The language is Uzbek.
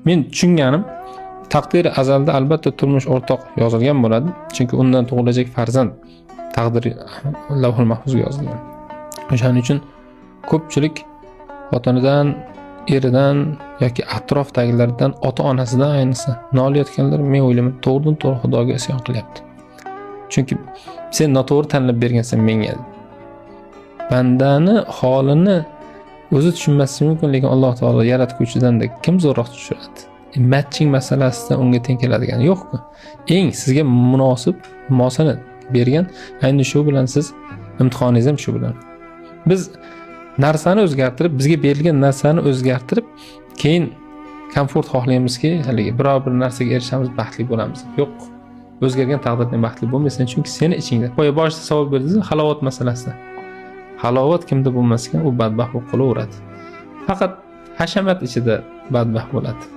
Men tushunganim, taqdiri azalda albatta turmush o'rtoq yozilgan bo'ladi, chunki undan tug'ilajak farzand taqdiri lavhul mahfuzga yozilgan. O'shaning uchun ko'pchilik xotinidan, eridan yoki atrofdagilardan, ota-onasidan ayniqsa nolayotganlar, men o'ylayman, to'g'ridan to'g'ri Xudoga isyon qilyapti. Chunki sen noto'g'ri tanlab bergansan menga. Bandani holini o'zi tushunmasligi mumkin, lekin Alloh taolo yaratguvchidan kim zo'rroq tushiradi? Matching masalasida unga teng keladigani yo'q-ku. Eng sizga munosib mosini bergan, ayni shu bilan siz imtihoningiz ham shu bilan. Biz narsani o'zgartirib, bizga berilgan narsani o'zgartirib, keyin komfort xohlaymizki, haligi biror bir narsaga erishamiz, baxtli bo'lamiz. Yo'q. O'zgargan taqdirda baxtli bo'lmaysan, chunki seni ichingda. Boya boshida savol berdingiz, halovat masalasida. Halovat kimda bo'lmas ekan, u badbaxt bo'lib qolaveradi. Faqat hashamat ichida badbaxt bo'ladi.